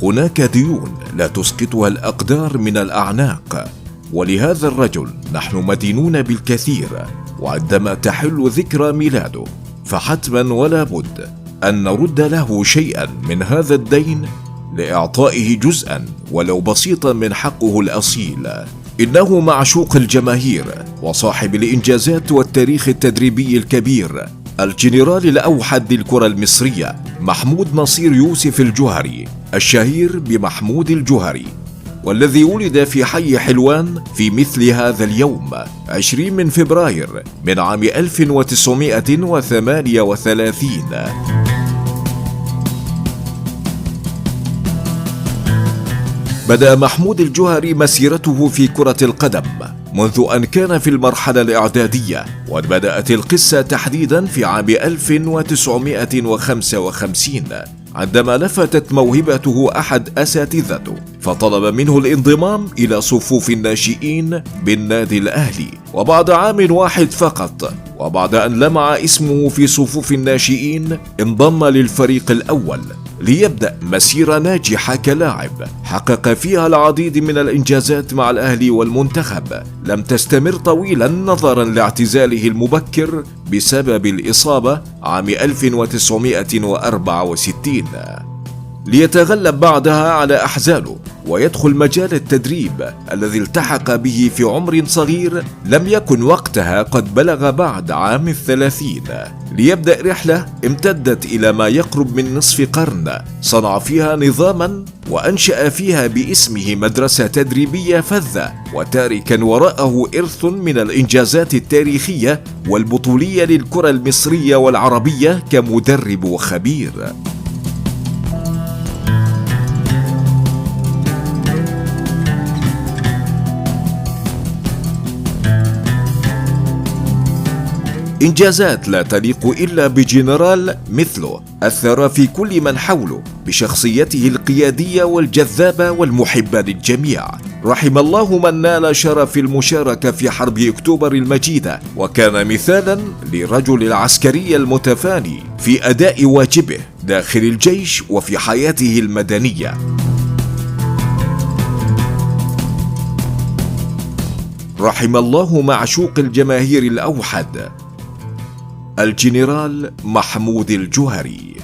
هناك ديون لا تسقطها الأقدار من الأعناق، ولهذا الرجل نحن مدينون بالكثير. وعندما تحل ذكرى ميلاده فحتما ولا بد أن نرد له شيئا من هذا الدين لإعطائه جزءا ولو بسيطا من حقه الأصيل. إنه معشوق الجماهير وصاحب الإنجازات والتاريخ التدريبي الكبير، الجنرال الأوحد للكرة المصرية محمود نصير يوسف الجوهري، الشهير بمحمود الجوهري، والذي ولد في حي حلوان في مثل هذا اليوم 20 من فبراير من عام 1938. بدأ محمود الجوهري مسيرته في كرة القدم منذ أن كان في المرحلة الإعدادية، وبدأت القصة تحديدا في عام 1955 عندما لفتت موهبته أحد أساتذته فطلب منه الانضمام إلى صفوف الناشئين بالنادي الأهلي. وبعد عام واحد فقط، وبعد أن لمع اسمه في صفوف الناشئين، انضم للفريق الأول ليبدأ مسيرة ناجحة كلاعب حقق فيها العديد من الإنجازات مع الأهلي والمنتخب، لم تستمر طويلا نظرا لاعتزاله المبكر بسبب الإصابة عام 1964، ليتغلب بعدها على أحزانه ويدخل مجال التدريب الذي التحق به في عمر صغير لم يكن وقتها قد بلغ بعد عام 30، ليبدأ رحلة امتدت إلى ما يقرب من نصف قرن صنع فيها نظاما وأنشأ فيها باسمه مدرسة تدريبية فذة، وتاركا وراءه إرث من الإنجازات التاريخية والبطولية للكرة المصرية والعربية كمدرب وخبير. إنجازات لا تليق إلا بجنرال مثله أثر في كل من حوله بشخصيته القيادية والجذابة والمحبة للجميع. رحم الله من نال شرف المشاركة في حرب أكتوبر المجيدة، وكان مثالا للرجل العسكري المتفاني في أداء واجبه داخل الجيش وفي حياته المدنية. رحم الله معشوق الجماهير الأوحد، الجنرال محمود الجوهري.